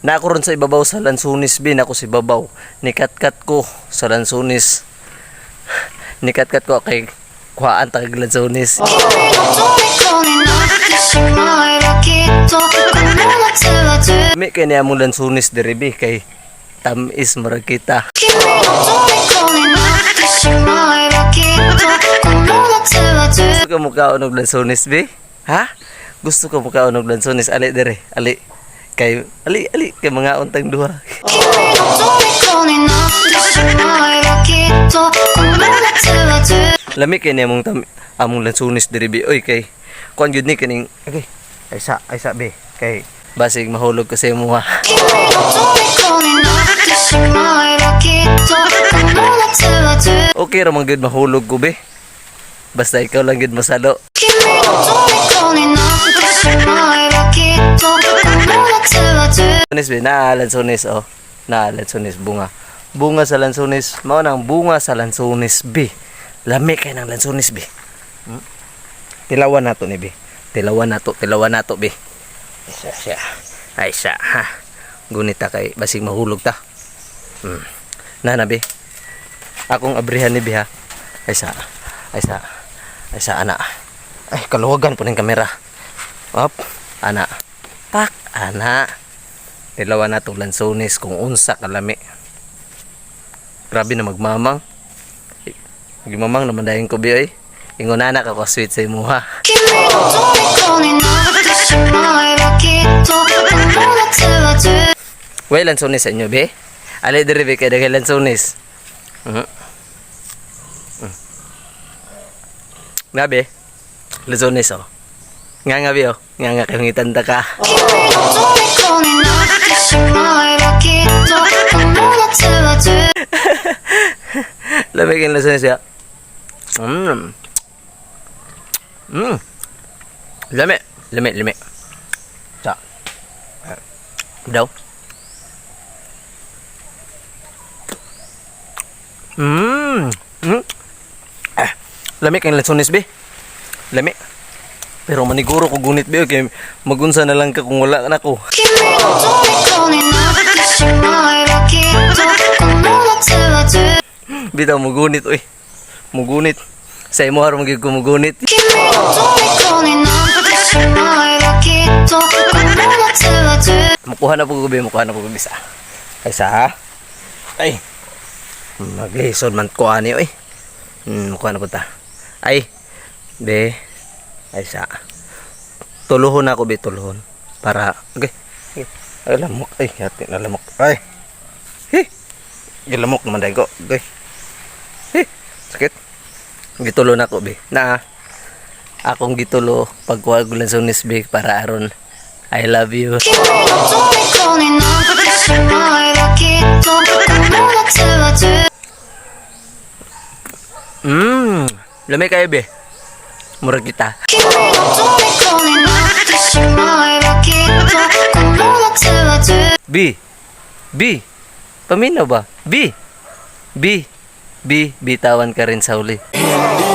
Na ako ron sa ibabaw sa lansunis, bin ako sa ibabaw. Nikat-kat ko sa lansunis. Nikat-kat ko kay kuhaan tag lansunis. 虜になってしまえばきっとこの夏はずっと Mi kay niya mong lansunis diri bi kay tamis murag kita. 君の虜になってしまえばきっとこの夏はずっ Gusto ka mukaon og lansunis bi? Ha? Gusto ka mukaon og lansunis? Ali dire, ali. Kay ali ali kay mga untang duha. 君の虜になってしまえばきっとこの夏はずっ Lami kay niya mong tam among lansunis diri bi. Oy, kay kuan gyud ni kining okay. Ay sa bi kay basig mahulog ko sa imuha. 君の虜になってしまえばきっとこの夏はずっと Okay ra man gyud mahulog ko be. Basta ikaw lang gyud masalo. 君の虜になってしまえばきっとこの夏はずっ Lansones be na lansones oh. Na lansones bunga. Bunga sa lansones, mao nang bunga sa lansones be. Lami kay nang lansones be. Tilawan nato ni be. Tilawan nato be. Isa siya. Ay siya ha. Gunita kay basig mahulog ta. Na be. Akong abrihan ni be ha. Ay sa. Ay sa. Ay sa ana. Ay, kaluwagan po ng kamera. Op, ana. Pak, ana. Tilawan na itong lansones kung unsa kalami. Grabe na magmamang. Gimamang naman dahin ko bi oy. Ingon na ka ko sweet sa imuha. 君の虜になってしまえばきっとこの夏はずっ Way lansones sa inyo be. Ali diri be kay daghay lansones. Nga be. Lansones oh. Nga nga be oh. Nga nga kay ngitanda ka. 君の虜になってしまえばきっとこの夏はずっ Lamig yung lansones ya. Lami. Lami, lami. Sa. Daw. Ah, lami kay lansones be. Lami. Pero maniguro ko gunit be kay magunsa na lang ka kung wala na ko. 君の虜になってしまえばきっとこの夏はずっ Bitaw mugunit oy. Mugunit. Sa imo haron gyud ko mugunit. 君の虜になってしまえばきっとこの夏はずっ Mukuha na po ko be, mukuha na po ko be sa. Ay sa. Ay. Maglisod man ko ani oy. Mukuha na po ta. Ay. Be. Ay sa. Tuluhon ako be, tuluhon. Para okay. Okay. Ay lamok ay hati na lamok. Ay. Hi. Gilamok naman dahil ko. Okay. Hi. Sakit. Gitulo na ko be. Na akong gitulo pagkuha ko lansones be para aron I love you. 君の虜になってしまえばきっとこの夏はずっ Lami kayo be. Murag kita. 君の虜になってしまえばきっとこの夏はずっ B. B. Paminaw ba? B. B. B. Bitawan ka rin sa huli. Hindi